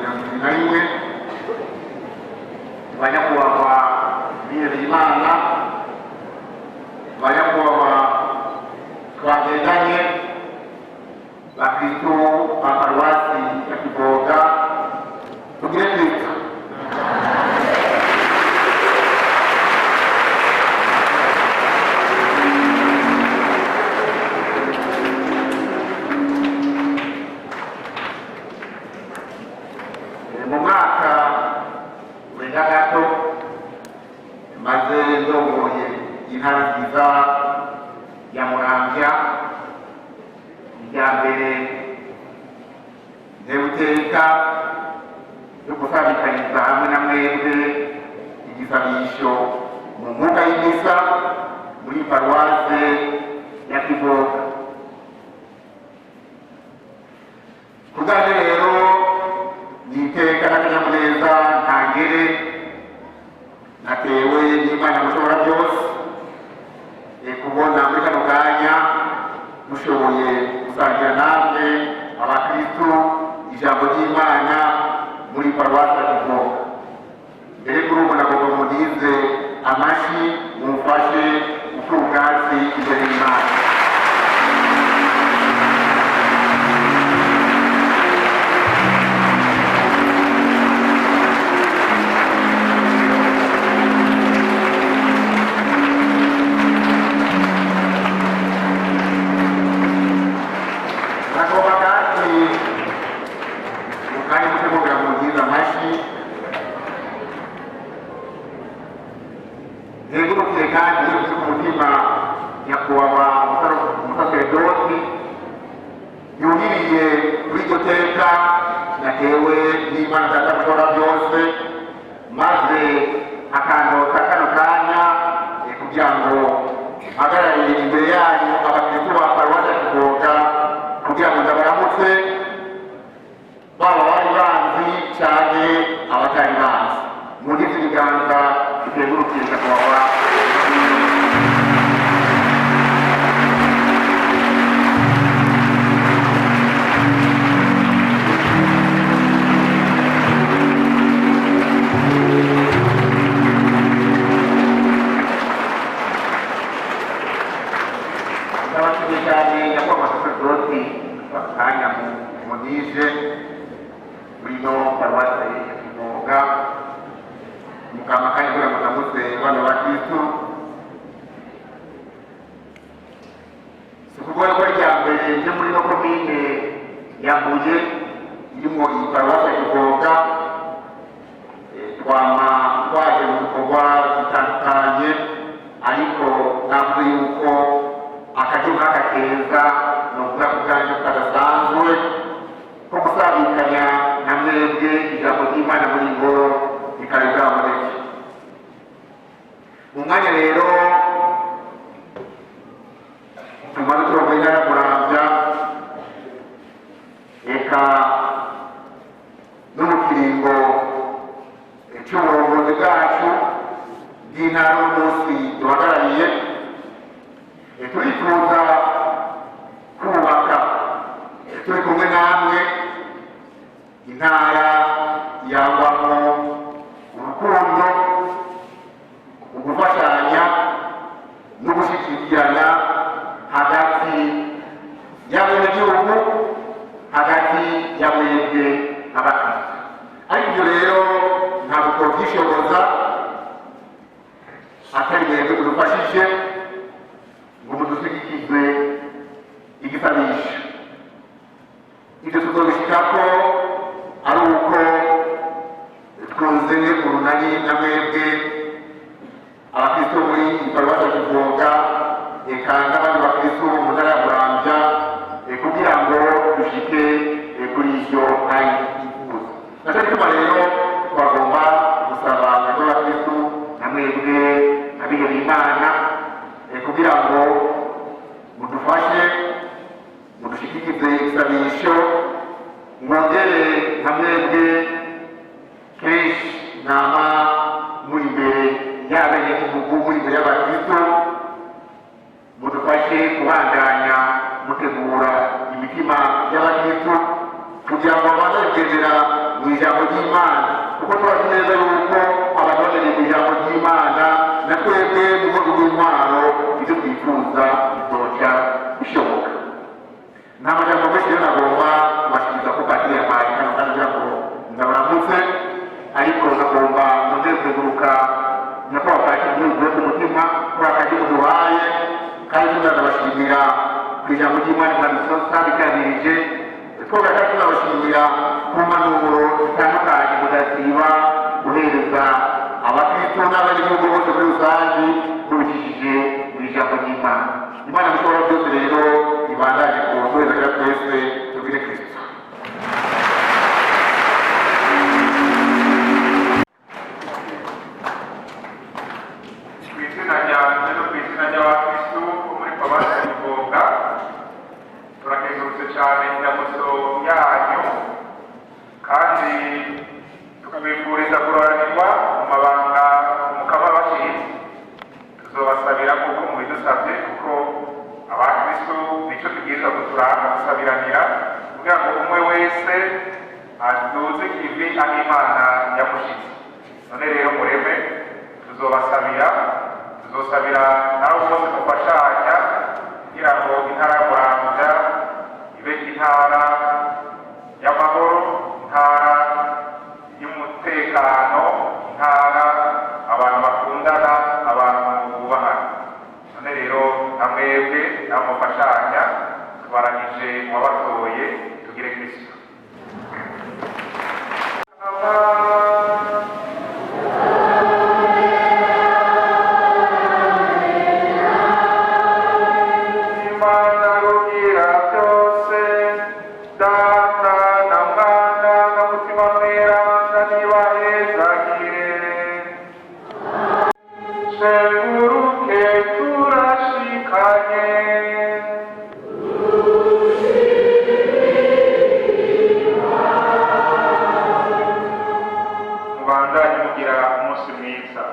2021, banyakubahwa bihebeye Imana, banyakubahwa twagendanye, bakristo ba paruwasi ya Kivoga, tugire Kristo. Mu mwaka urenga gato maze ndongoye intara nziza ya Muramvya, irya mbere ntewuteka yo gusabikaniza hamwe na mwebwe igisabisho mu mbuga y'imisa muri paruwase ya Kivoga. Kubwanjye rero ni iteka n'akanyamuneza ntangere natewe n'Imana mushobora byose kubona muri kano kanya mushoboye gusangira namwe abakristu ijambo ry'Imana muri paruwasi ya Kivoga. Mbere kuri ubu nagomba munize amashi, mumfashe gukura ubwatsi imbere y'Imana. Nagomba kandi mu kanya muke kugira ngo mugize amashi ntegurukiye kandi yose ku mutima nyakubahwa umusaseredoti yuhiriye kuri iryo teka natewe n'Imana Data mushobora byose, maze akandota kano kanya kugira ngo mpagarariye imbere yanyu abakristu ba paruwasi ya Kivoga, kugira ngo ndabaramutse, baba bari banzi canke abatari banzi. Mugize ibiganza bitengurukiye nyakubahwa. Ndabashimiye cyane nyakubahwa saseredoti akanya munije muri ino paruwasi ya Kivoga, mukama kanya kugira ngo ndamutse bana ba Kristu. Si ukuvuga ko ari irya mbere ryo muri ino komine ya Mbuye irimwo iyi paruwasi ya Kivoga. Twama twaje mu bikorwa bitandukanye, ariko navuze yuko akaryo nk'aka keza ni ukuvuga ku bwanjye kadasanzwe ko gusabikanya na mwebwe ijambo ry'Imana muri ngoro rikaba bwaboneke. Mu mwanya rero tumaze turongoye intara ya Muramvya, eka no mu kiringo cy'uburongozi bwacu bw'intara n'umunsi duhagarariye, turifuza kubaka turi kumwe namwe intara yangwamo urukundo, ugufashanya no gushyigikirana hagati y'abenegihugu, hagati ya mwebwe abakristo. Ariko ibyo rero ntabwo twobyishoboza atari mwebwe mudufashije ngo mudushyigikize igisabisho. Ibyo tuzobishikako ari uko twunze urunani na mwebwe abakristo muri paruwasi ya Kivoga, eka n'abandi bakristo mu ntara ya Muramvya, kugira ngo dushike kuri iryo hari yifuza. Naco gituma rero twagomba gusaba mwebwe abakristo na mwebwe abihebeye Imana, kugira ngo mudufashe, mudushikikize igisabisho, mwongere nka mwebwe kenshi nama muri imbere y'abenegihugu, muri imbere y'abakristo, mudufashe kubandanya mutegura imitima y'abakristo kugira ngo babashe kugendera mu mu ijambo ry'Imana, kuko turazi neza yuko abantu bamenye mu ijambo ry'Imana, na twebwe mu rwego rw'intwaro ibyo twifuza bizoca bishoboka. Nta majambo menshi rero nagomba kubashikiriza ko patiri yampaye kano kanya kugira ngo ndabaramutse, ariko nagomba nongere kuguruka nyakubahwa patiri ntuguye ku mutima kuri akajya muduhaye, kandi tunabashimira ku ijambo ry'Imana mwadusabikanirije. Twongera kandi tunabashimira ku mpanuro zitandukanye mudasiba guhereza abakristo n'abanyagihugu bose muri rusange mubicishije mu ijambo ry'Imana. Imana mushobora byose rero ibandanye ku duheza twese. Tubwire Kristo. Ku izina ryanjye no ku izina ry'abakristu bo muri paruwasi Mugombwa, turakengurutse cyane indamutso yanyu, kandi tukabifuriza kuroranirwa mu mabanga Umukama bashinze. Tuzobasabira kuko mubidusabye, kuko abakristu nicyo tubwirizwa kuturanga, gusabiranira kugira ngo umwe wese aduze kivi aho Imana yamushize. None rero mureme, tuzobasabira, tuzosabira nawe bose mufashanya kugira ngo intara ya Muramvya ibe intara y'amahoro, intara y'umutekano, intara abantu bakundana, abantu bubahana. None rero na mwebwe nabo mufashanya, tubarangije uwabatoye. Tugire Kristo. Amen. Imana rugira byose, Data na Mwana na Mutima Mweranda, nibahezagire. Seguruke turashikanye. Mubandanye mugira umunsi mwiza.